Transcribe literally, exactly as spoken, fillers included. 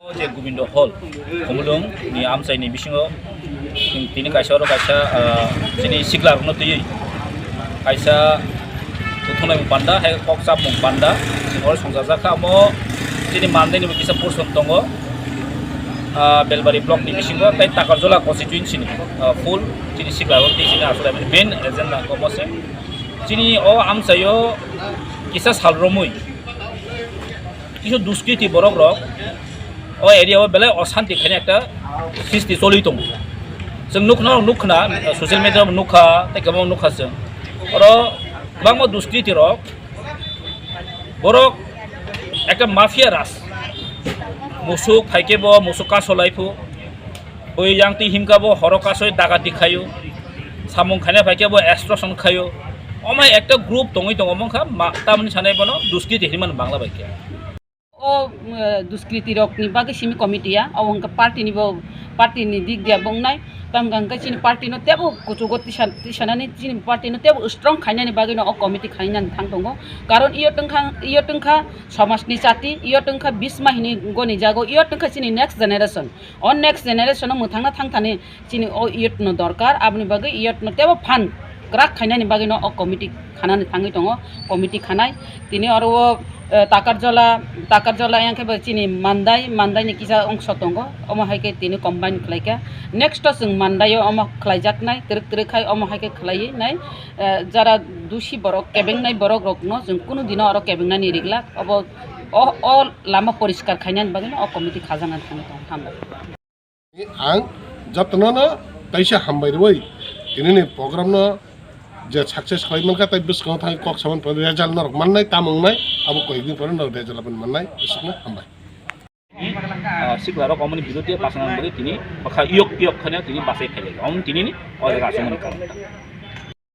O je Gobindo Hall, Khumulwng ni amchai ni bisingo tini kaisa oro kaisa, ah, chini sikla rokno twiwi kaisa kuthunai mung panda, hai kok chap mung panda, chini oro songchajak kha. Omo chini Mandai ni bo kisa portion tongo, ah, Belbari block ni bisingo, tei Takarjola constituency ni, ah, full chini sikla rok tei chini aswk main agenda kok se. Chini o amchai o kisa sal romwi kisu duskriti borok rok o area o belai osanti khaina ekta sisti choli tongo. Chwng nukna, nukna, social media o nukha, tei kwbangma nukha chwng. Oro kwbangma duskriti rok, borok ekta mafia raj. Musuk phaikhe bo musuk kaso laiphu. Bui yang twi himkha bo horo kasoi dagati khaio. Samung khaina phaikhe bo extortion khaio. Omai ekta group tongwi tongo mongkha, ma-, tamni sanai bono duskriti hinwi mano Bangla bai khe. O, eh, duskriti rokni bagwi simi committee ya, obo hwnkhe party ni bo, party ni dik dia bo wngnai, tamo hwnkhe chini party no teibo kuchugo tisa-, tisanani chini party no teibo strong khainani bagwi no o committee khainani thang tongo, karon iyo tongkha, iyo tongkha somaj ni chati, iyo tongkha bisma hini goni jago, iyo tongkha chini next generation, o next generation o mwthangna thang thani chini o youth no dorkar, aboni bagwi youth no teibo phan kwrak khainani bagwi no o committee khanani thangwi tongo, committee khanai. Tini oro o, eh, Takarjola, Takarjola yang khe bo chini Mandai, Mandai ni kisa ongso tongo, omo hai khe tini combine khlai kha. Next o chwng Mandai o omo khlaijaknai, twrwk twrwk khai omo hai khe khlaiwi nai, eh, jara dusi borok, kebengnai borok rok no chwng kunu dino oro kebengnani riglak, obo o, o lama poriskar khainani bagwi no o committee khajaknani thangwi tongo. Hambai. Ang jotono no teisa hambai rwi tini ni program no je success khlai mankha, tei bwskango thang kok saman pore result norok mannai, tamo wngnai, abo koyekdin pore norok result aboni mannai, bwswkno hambai. Ah, sikla rok omoni bidote pasangan bari tini bwkha yok yok khane tini basai khailai. Om tini ni o jaga asumani karon.